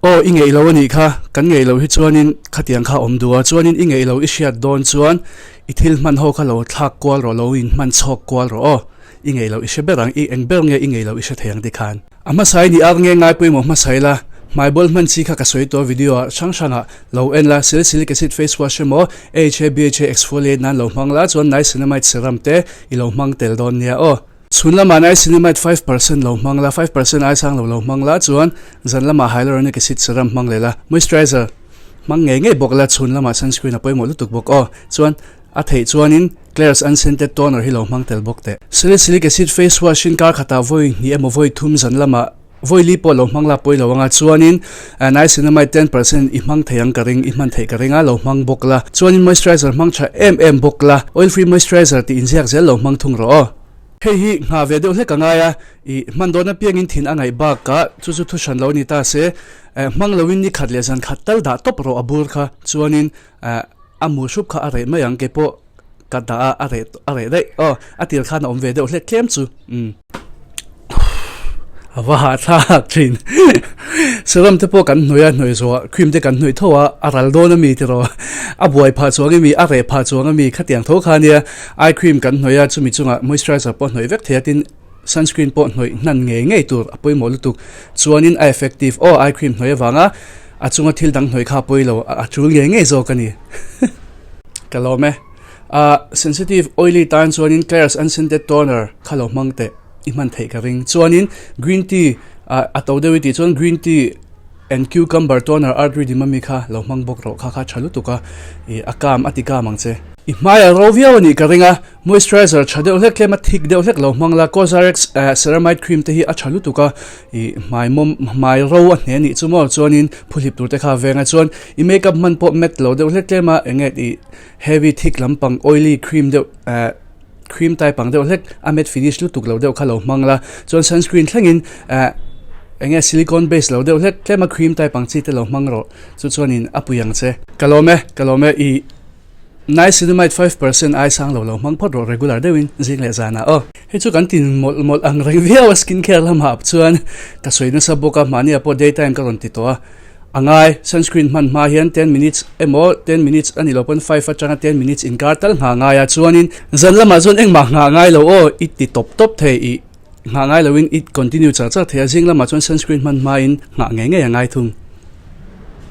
Aw i ngeih lo a nih kha, kan ngeih loh hi chuanin khatiang kha awm duh a, chuanin i ngeih loh i hriat dawn chuan i thil hman ho kha lo thlak kual rawh, lo in hman chhawk kual rawh aw, i ngeih loh i hre ber ang, i eng ber nge i ngeih loh i hre thei ang tikhan. A hmasa i nih ar nge ngai pawimawh hmasa ila, hmaibawl hman chi kha ka sawi tawh video ah hrang hrang ah lo en la, salicylic acid face wash emaw AHA BHA exfoliate nan lo hmang la chuan niacinamide serum te i lo hmang tel dawn nia aw. Chhun lamah niacinamide 5% lo hmang la, 5% ai sang lo lo hmang la chuan zan lamah hyaluronic acid serum hmang leh la, moisturizer hmang ngei ngei bawk la, chhun lamah sunscreen a pawimawh lutuk bawk aw. Chuan a theih chuanin Klairs unscented toner hi lo hmang tel bawk teh. Salicylic acid face wash in kar khatah vawi hnih emaw vawi thum zan lamah vawi li pawh lo hmang la pawi lo anga chuanin niacinamide 10% i hmang thei ang ka ring i hman theih ka ring a lo hmang bawk la chuanin moisturizer hmang tha em em bawk la oil free moisturizer tih inziak zel lo hmang thung rawh aw. Hei hi nghah ve deuh hlek a ngai a, i hman dawn apiangin thin a ngaih bakah chu chu thu hran lo ni ta se, hmang loin ni khat leh zan khat tal dah tawp rawh a bur kha chuanin a mu hrup kha a reh mai ang keipawh ka dah a a reh a reh daih aw a tir khan a awm ve deuh hlek tlem chu umm a va hahthlak thin serum te pawh kan hnawih a hnawih zawh ah cream te kan hnawih tho a a ral dawn ami tiraw a buai phah chuang ami a reh phah chuang ami khatiang tho kha ania eye cream kan hnawih a chumi chungah moisturizer pawh hnawih vek thei a tin sunscreen pawh hnawih hnan ngei ngei tur a pawimawh lutuk chuanin a effective aw eye cream hnawih avanga a chunga thil dang hnawih kha a pawi lo a tul ngei ngei zawk a ni ka lawm e ah sensitive oily tan chuanin Klairs unscented toner kha lo hmang teh i hman theih ka ring chuanin green tea ah a to deuh i tih chuan green tea and cucumber toner art reading ami kha lo hmang bawk rawh kha kha tha lutuk a ih a kam a ti kam ang che. I hmai a ro viau a nih ka ring a, moisturizer tha deuh hlek tlem a thik deuh hlek lo hmang la, Cosrx ceramide cream te hi a tha lutuk a, ih hmai mawm hmai ro a hne nih chu maw chuanin phuhlip tur te kha a veng a, chuan i makeup hman pawh matte lo deuh hlek tlem a eng nge ih heavy thik lampang oily cream deuh eh cream type ang deuh hlek a matte finish lutuk lo deuh kha lo hmang la, chuan sunscreen thlengin eh eng nge silicone base lo deuh hlek tlem a cream type ang chi te lo hmang rawh chu chuanin a pui ang che. Ka lawm e, ka lawm e ih. Niacinamide 5% ai sang lo lo hmang phawt rawh regular deuhin zing leh zanah aw. Hei chu kan tin mawlh mawlh ang reng viau a skin care lamah chuan ka sawi nasa bawk a mahni ah pawh day time ka rawn ti tawh a a ngai sunscreen hman hma hian 10 minutes emaw 10 minutes a ni lo pawn 5 atanga 10 minutes inkar tal nghah ngai a chuanin zan lamah chuan engmah nghah ngai lo aw i ti tawp tawp thei i nghah ngai loin i continue char char thei a zing lamah chuan sunscreen hman hmain nghah ngei ngei a ngai thung.